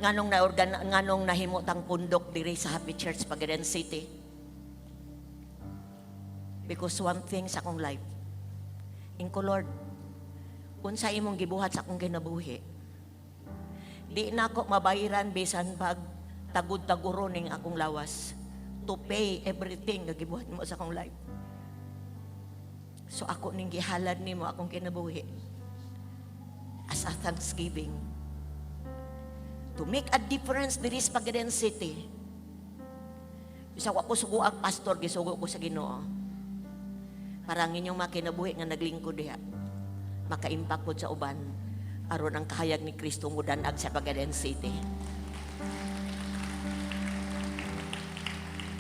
Nganong nahimo tang pundok diri sa Happy Church, Pagaden City? Because one thing sa akong life, ingon ko, "Lord, unsa imong gibuhat sa akong kinabuhi? Di na ako mabayaran bisan pag tagud-taguro ning akong lawas to pay everything nga gibuhat mo sa akong life. So ako ning gihalad nimo akong kinabuhi as a thanksgiving to make a difference diri sa Pagaden City." Bisag wa ko sugo ang pastor, gisugo ko sa Ginoo. Para ang inyong makinabuhi nga naglingkod diha, maka-impact pod sa uban, aron ang kahayag ni Kristo mudanag sa Pagaden City.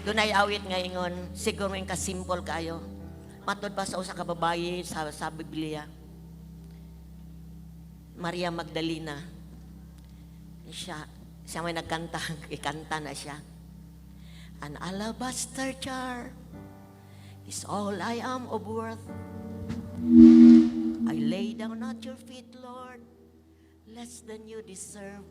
Dunay awit nga ingon, siguro yung kasimple kayo. Matod ba sa usa ka babayi sa Biblia? Maria Magdalena. Siya may nagkanta, ikanta na siya. "An alabaster jar is all I am of worth. I lay down at your feet, Lord, less than you deserve.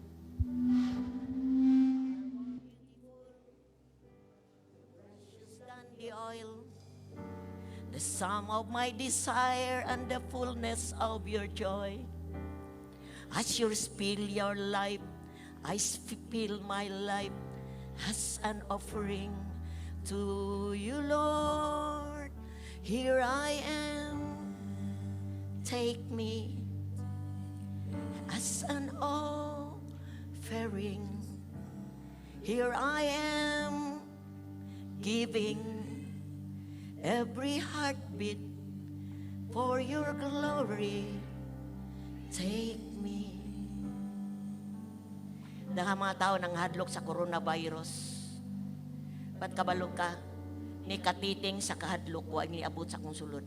Precious than the oil, the sum of my desire and the fullness of your joy. As you spill your life, I spill my life as an offering to you, Lord. Here I am. Take me as an offering. Here I am, giving every heartbeat for your glory. Take me." Daghang mga tao nang hadlok sa coronavirus. Ba't kabalo ka? Ni katiting sa kahadlok wa niabot sa akong sulod.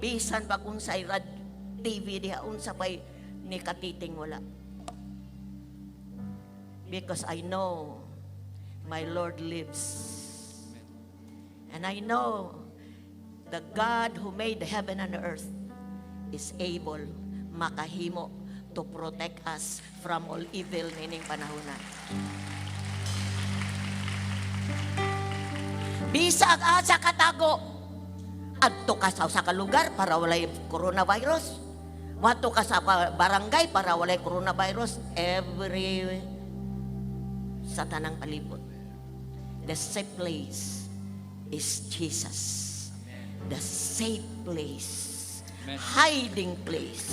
Bisan pa kung sa rad TV diha, unsa pay ni katiting, wala. Because I know my Lord lives. And I know the God who made the heaven and the earth is able makahimo to protect us from all evil nining panahona. Bisag asa katago, adto ka sa usa ka lugar para walay coronavirus. Moadto ka sa barangay para walay coronavirus. Every sa tanang palibot. The safe place is Jesus. The safe place. Amen. Hiding place.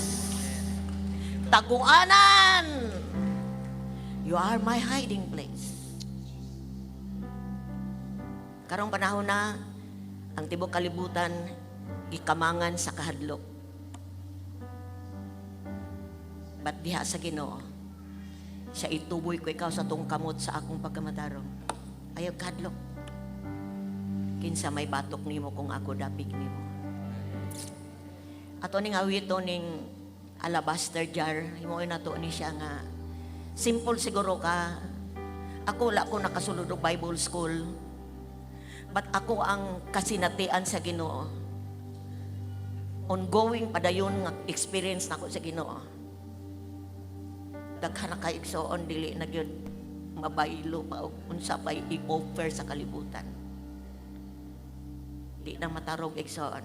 Taguanan. You are my hiding place. Karong panahon na, ang tibok kalibutan gikamangan sa kahadlok. But diha sa Ginoo, siya ituboy ko ikaw sa tong kamot sa akong pagkamatarong. Ayaw kahadlok. Kinsa may batok nimo kung ako dapig nimo? Ato ning awito ning alabaster jar, himuon nato ni siya nga simple siguro ka. Ako, wala ko nakasulod og Bible school. But ako ang kasinatian sa Ginoo. Ongoing padayon nga experience nako sa Ginoo. Daghan na kay igsoon, dili na gyud mabaylo pa og unsa pay i-offer sa kalibutan. Di na matarog, igsoon.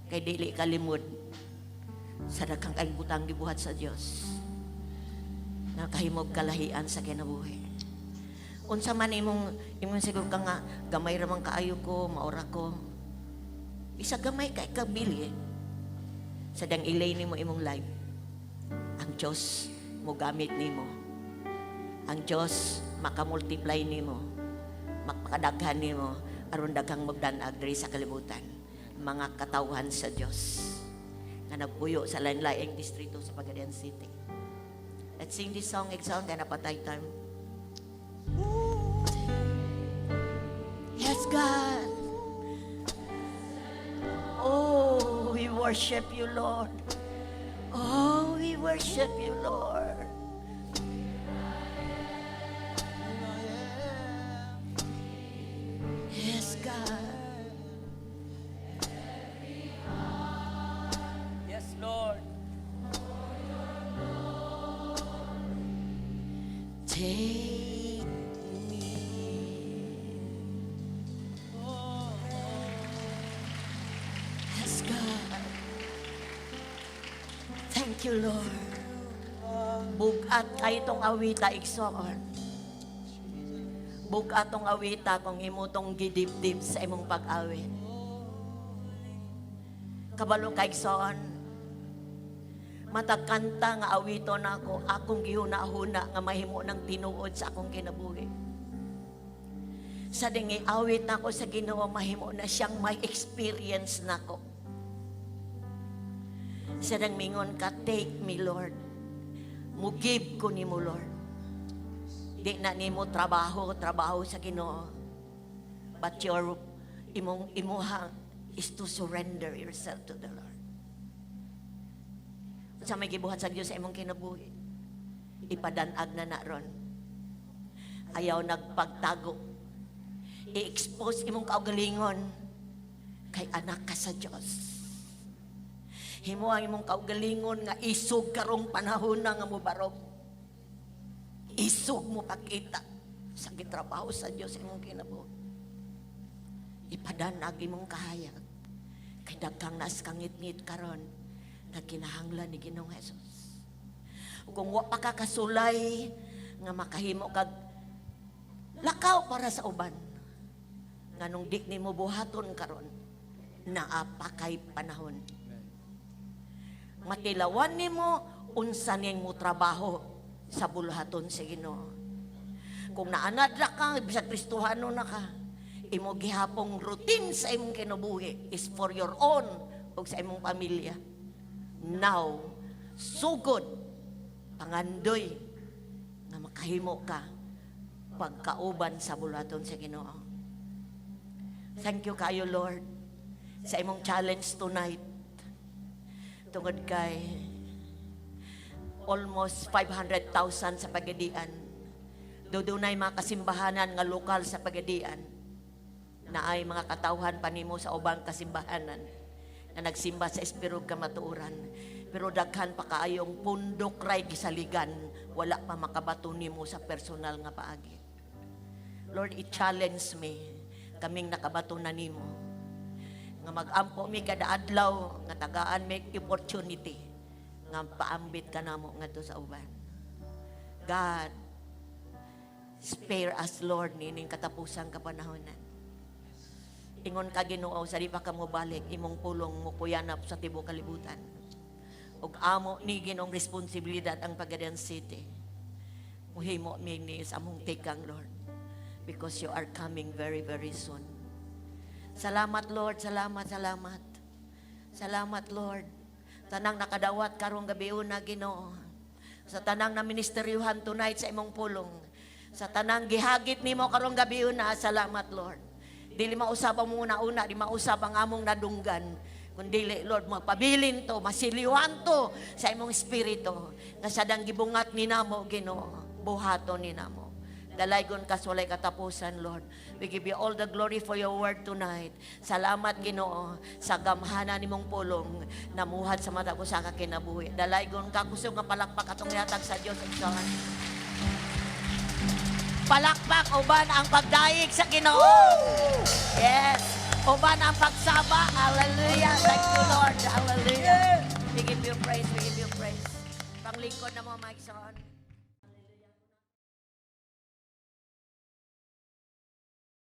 Kay dili kalimod sa daghang kay butang gibuhat sa Dios. Nakahimog kalahian sa kinabuhi. Unsa man imong siguro ka nga gamay ra man kaayo ko, maura ko. Bisa gamay kay kabili. Sa dang ilay nimo imong life. Ang Dios mo gamit nimo. Ang Dios makamultiply nimo. Makakadaghan nimo aron daghang magdanag diri sa kalibutan. Mga katawhan sa Dios nga nagpuyo sa lain-laing distrito sa Pagadian City. Let's sing this song, igsoon, kay napatay time. Yes, God. Oh, we worship you, Lord. Oh, we worship you, Lord. Yes, God. Yes, Lord. Take me. Yes, God. Thank you, Lord. Bugat kay itong awita, igsoon. Bugat tong awita kung imo tong gidibdib sa imong pag-awit. Kabalo kay igsoon. Matag kanta nga awito nako, akong gihuna-huna nga mahimo ng tinuod sa akong kinabuhi. Sa dingi awit nako sa Ginoo, mahimo na siyang may experience nako. Sa dang mingon ka, "Take me, Lord. Mu-give ko nimo, Lord." Di na nimo trabaho, trabaho sa Ginoo. But your imong imuha is to surrender yourself to the Lord. Sa may gibuhat sa Dios sa imong kinabuhi, ipadanag na na ron. Ayaw nagpagtago. I-expose imong kaugalingon kay anak ka sa Dios. Himo ang imong kaugalingon nga isog karong panahon na nga mobarog. Isog mo pakita sa gitrabaho sa Dios imong kinabuhi. Ipadanag imong kahayag. Kay daghang nas kangit-ngit karon nagkinahanglan ni Ginoong Jesus. Kung wa pa ka kasulay nga makahimo kag lakaw para sa uban, nganong di nimo buhaton karon, naa pa kay panahon. Matilawan nimo unsa ning mo trabaho sa buluhaton sa Ginoo. Kung naanad ra ka, bisag Kristohano na ka, imo gihapong routine sa imong kinabuhi is for your own ug sa imong pamilya. Now, sugod, pangandoy nga makahimo ka pagkauban sa buluhaton sa Ginoo. Thank you kayo, Lord, sa imong challenge tonight. Tungod kay almost 500,000 sa Pagadian. Dudunay mga kasimbahanan nga lokal sa Pagadian na ay mga katawhan pa nimo sa ubang kasimbahanan na nagsimba sa espiritu kamatuoran. Pero daghan pa kaayong pundok ray gisaligan, wala pa makabato nimo sa personal nga paagi. Lord, i-challenge me kaming nakabato na nimo nga mag-ampo mi kada adlaw nga tagaan mi opportunity nga paambit ka namo ngadto sa uban. God, spare us, Lord, nining katapusang kapanahonan. Ingon ka, Ginoo, sa di pa ka mobalik, imong pulong mo kuyanap sa tibuok kalibutan. Ug amo ni Ginoong responsibilidad ang Pagadian City. Muhimo mi ni sa among tikang, Lord. Because you are coming very, very soon. Salamat, Lord. Salamat, salamat. Salamat, Lord. Tanang nakadawat karong gabi una, Ginoo. Sa tanang na ministeryuhan tonight sa imong pulong. Sa tanang gihagit nimo karong gabi una, salamat, Lord. Dili mausab ang una-una, di mausab ang among nadunggan. Kundili, Lord, magpabilin to, masiliwan to sa imong espiritu. Nga sa dang gibungat ni namo, Ginoo, buhaton ni namo. Dalaygon ka sa walay katapusan, Lord. We give you all the glory for your word tonight. Salamat, Ginoo, sa gamhana nimong pulong namuhat sa matag usa ka kinabuhi. Dalaygon ka, kusog nga palakpak atong ihatag sa Dios, igsoon. Palakpak uban ang pagdayeg sa Ginoo. Yes. Uban ang pagsaba. Hallelujah. Thank you, Lord. Hallelujah. We give you praise. We give you praise. Panglingkod na mo, mga igsoon.